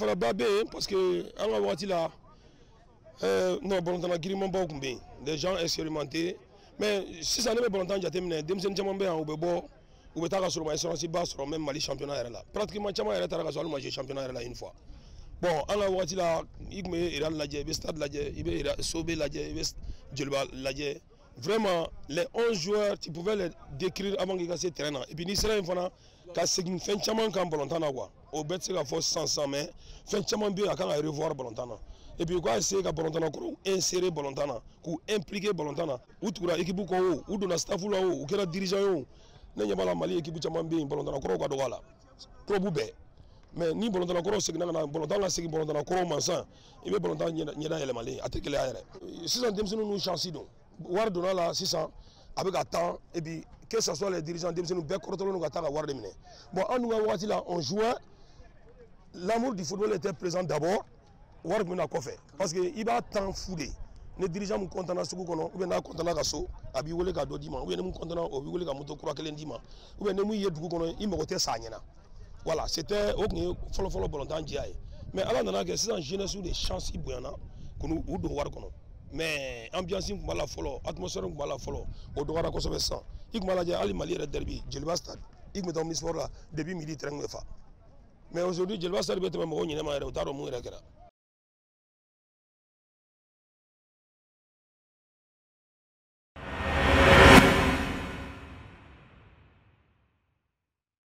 Danfaraba bɛ yen, parce que an ka waati la, non, balontanna girimanbaw tun bɛ yen, des gens expérimentés. Mais sisan, ne bɛ balontan jateminɛ, denmisɛnnin caman bɛ yan, u bɛ bɔ, u bɛ taa ka sɔrɔ u ma expérience ba sɔrɔ même Mali championnat yɛrɛ la. Pratiquement caman yɛrɛ taara ka sɔrɔ hali ma jouer championnat yɛrɛ la une fois. Bon, an ka waati la, i tun bɛ Real lajɛ, i bɛ Stade lajɛ, i bɛ Sobe lajɛ, i bɛ Joliba lajɛ. Vraiment, les 11 joueurs, tu pouvais les décrire avant k'i ka se terrain na. Et puis n'i sera yen fana, ka segin fɛn caman kan balontan na quoi. O bɛɛ tɛ se ka fɔ sisan sisan, mais fɛn caman bɛ yen, a kan ka revoir balontan na. Et puis u k'a essayer ka balontanna kɔrɔw insérer balontan na, k'u impliquer balontan na. U tugura équipe kɔ o, u donna staff la o, u kɛra dirigeant ye o. Ne ɲɛ b'a la, Mali équipe caman bɛ yen, balontanna kɔrɔw ka dɔgɔ a la, club bɛɛ. Mais ni balontanna kɔrɔw seginna ka na, balontan ka segin balontanna kɔrɔw ma sisan, i bɛ balontan ɲɛda yɛlɛmalen, a tɛ gɛlɛya yɛrɛ. Sisan denmisɛnninw n'u chance don, wari donna la sisan, a bɛ ka tan. Et puis que ça soit les dirigeants, denmisɛnninw bɛɛ kɔrɔtɔlen don ka taa ka wari de minɛ. Bon, an dun ka waati la, on jouait, l'amour du football était présent d'abord, wari tun bɛ na kɔfɛ, parce que i b'a tan fu de. Ni dirigeant mun content na sugu kɔnɔ, ou bien n'a content na ka so, a b'i wele ka dɔ d'i ma, ou bien ni mun content na, o b'i wele ka moto kura kelen d'i ma, ou bien ni mun ye dugu kɔnɔ, i mago tɛ sa a ɲɛna. Voilà, c'était o tun ye fɔlɔ fɔlɔ balontan diya ye. Mais Ala nana kɛ, sisan jeunesse de chance bonyana k'u u don wari kɔnɔ. Mais ambiance tun b'a la fɔlɔ, atmosphère tun b'a la fɔlɔ, o dɔgɔyara kosɛbɛ sisan. I tun b'a lajɛ, hali Mali yɛrɛ derby, Joliba Stade, i tun bɛ taa Omnisport la, depuis midi, terrain tun bɛ fa. Mais aujourd'hui, Joliba Stade bɛ tɛmɛ mɔgɔw ɲinɛ ma yɛrɛ, u t'a dɔn mun yɛrɛ kɛra.